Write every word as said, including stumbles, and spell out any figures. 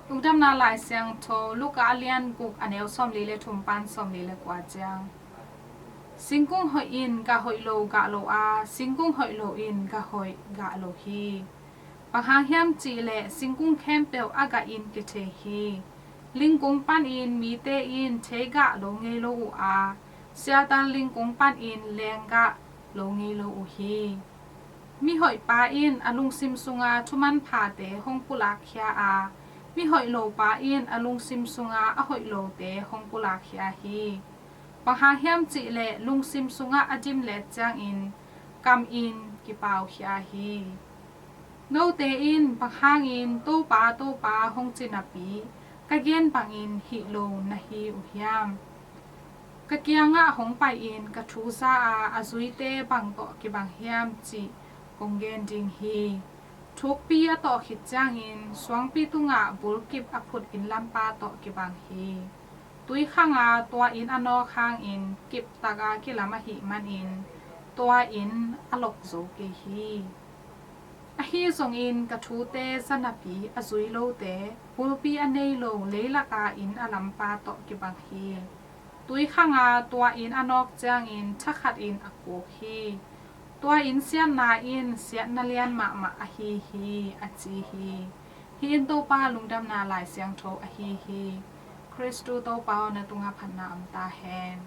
Lungdamna Lai Siangtho, Luka a lian guk, a neu sawmli le thum pan sawmli le kua ciang. Singkung hoih in gah hoih lo gah lo a, singkung hoih lo in gah hoih gah lo hi. Bang hang hiam cih leh singkung khempeuh a gah in kithei hi. Lingkung panin mite in thei gah lo ngei lo uh a, siatal lingkung panin leng gah lo ngei lo uh hi. Mihoih pa in a lungsim sunga thuman phate hong pulakkhia a, mihoih lo pa in a lungsim sunga a hoih lote hong pulakkhia hi. Bang hang hiam cih leh lungsim sungah a dimlet ciangin kam in kipaukhia hi. Note in bang hangin Topa, Topa hong ci napi, ka gen bangin hih lo na hi uh hiam? Ka kiangah hong pai-in ka thu za a, a zuite bang tawh kibang hiam cih kong gen ding hi. Thukpi a tawh khit ciangin suangpi tungah bulkip a phut inn lampa tawh kibang hi. Tui khanga tua inn a nawk hangin kiptaka kilam ahih manin tua inn a lok zo kei hi. Ahi zongin ka thute za napi a zui lote, bulpi a nei lo leilaka inn a lampa tawh kibang hi. Tui khanga tua inn a nawk ciangin thakhatin a kuk hi. Tua inn siatna in siatna lian mahmah ahi hi, a ci hi. Hih in Topa Lungdamna Lai Siangtho ahi hi. Khristu Topa aw, na tungah phatna om ta hen.